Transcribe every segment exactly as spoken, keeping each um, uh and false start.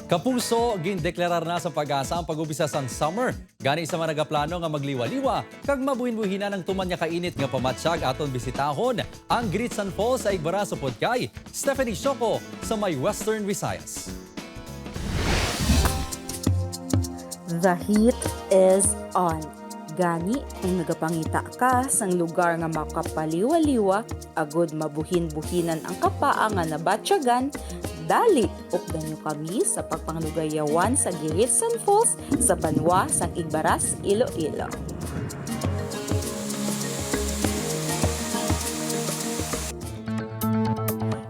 Kapuso, gindeklarar na sa PAGASA ang pag-umpisa sang summer. Gani, sa mga nagaplano nga magliwa-liwa kag mabuhin-buhinan ang tuman nga kainit nga pamatyag, aton bisitahon ang Giritsan Falls sa Igbaras upod kay Stephanie Sioco sa may Western Visayas. The heat is on. Gani, kung nagapangita ka sang lugar nga makapaliwaliwa agud mabuhin-buhinan ang kapaa nga nabatyagan, dali, updan niyo kami sa pagpanglugayawan sa Giritsan Falls sa banwa sang Igbaras, Iloilo.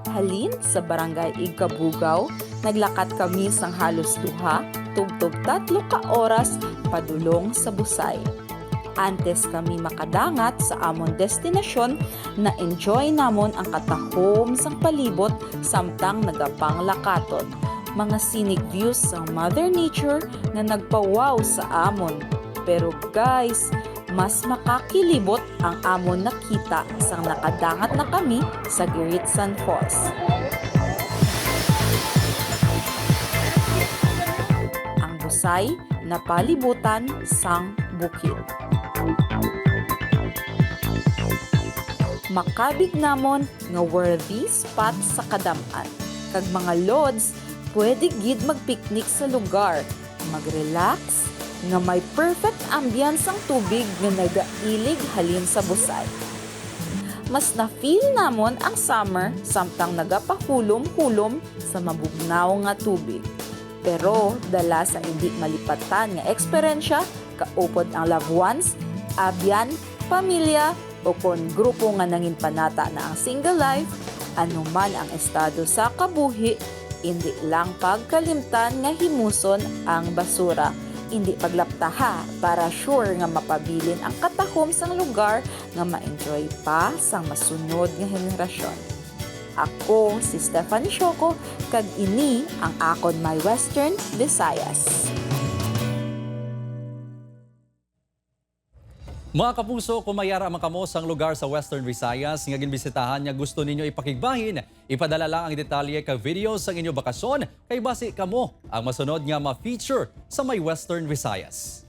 Halin sa Barangay Igkabugaw, naglakat kami sang halos duha tubtob tatlo ka oras padulong sa Busay. Antes kami makadangat sa amon destinasyon, na-enjoy namon ang katahom sang palibot samtang nagapanglakaton. Mga scenic views sang Mother Nature nga nagpa-wow sa amon. Pero guys, mas makakilibot ang amon nakita sang nakadangat na kami sa Giritsan Falls. Ang Busay napalibutan sang bukid. Makabig namon nga worthy spot sa kadam-an, kag mga lods, pwede gid mag-picnic sa lugar, mag-relax, nga may perfect ambience ang tubig nga nagailig halin sa Busay. Mas na-feel namon ang summer samtang nagapahulom-hulom sa mabugnaw nga tubig. Pero dala sa indi malipatan nga eksperyensya, kaupod ang loved ones, abyan, pamilya, o kon grupo nga nanginpanata na ang single life, anuman ang estado sa kabuhi, indi lang pagkalimtan nga himuson ang basura. Indi paglaptaha para sure nga mapabilin ang katahom sang lugar nga ma-enjoy pa sang masunod nga henerasyon. Ako si Stephanie Sioco, kag ini ang akon My Western Visayas. Mga kapuso, kung may ara man kamo sang lugar sa Western Visayas nga ginbisitahan nga gusto ninyo ipakigbahin, ipadala lang ang detalye kag video sang inyo bakasyon kay basi kamo ang masunod nga ma-feature sa My Western Visayas.